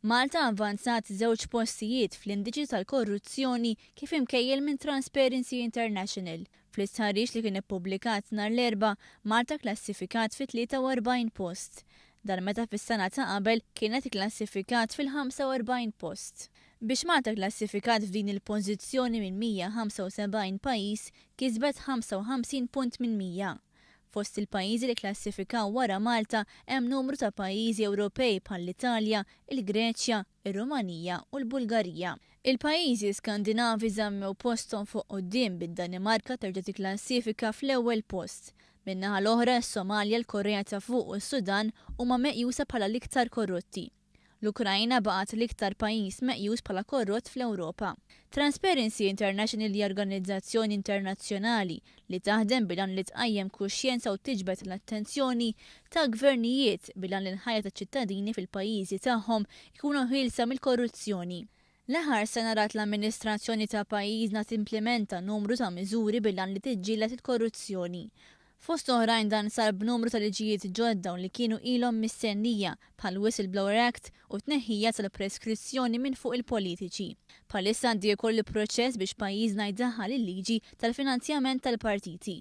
Malta avvanzat żewġ postijiet fl-indiċi tal-korruzzjoni kif imkejjel minn Transparency International. Fl-istħarriġ li kien ippubblikat nhar l-Erbgħa, Malta klassifikat fit-43 post. Dan meta fis-sena ta' qabel kienet ikklassifikat fil-45 post. Biex Malta klassifikat f'din il-pożizzjoni minn 175 pajjiż kisbet 55 punt minn 100. Fost il-pajjiżi li klassifikaw wara Malta hemm numru ta' pajjiżi Ewropej bħall-Italja, il-Greċja, ir-Rumanija u l-Bulgarija. Il-pajjiżi Skandinavi żammew posthom fuq quddiem bid-Danimarka terġa' tikklassifika fl-ewwel post. Min-naħa l-oħra s-Somalja, l-Korea ta' Fuq u s-Sudan huma meqjusa bħala l-iktar korrotti. L-Ukrajna baqgħet l-iktar pajjiż meqjus bħala korrott fl-Ewropa. Transparency International hija organizzazzjoni internazzjonali li taħdem bil-għan li tqajjem kuxjenza u tiġbed l-attenzjoni ta' gvernijiet bil-għan li l-ħajja taċ-ċittadini fil-pajjiżi tagħhom ikunu ħielsa mill-korruzzjoni. L-aħħar sena rat l-amministrazzjoni ta' pajjiżna timplementa numru ta' miżuri bil-għan li tiġġieled il-korruzzjoni. Fost oħrajn dan sar b'numru ta' liġijiet ġodda u li kienu ilhom mistennija bħal Whistleblower Act u tneħħija tal-preskrizzjoni minn fuq il-politiċi. Bħalissa għaddej ukoll il-proċess biex pajjiżna jdaħħal il-liġi tal-finanzjament tal-partiti.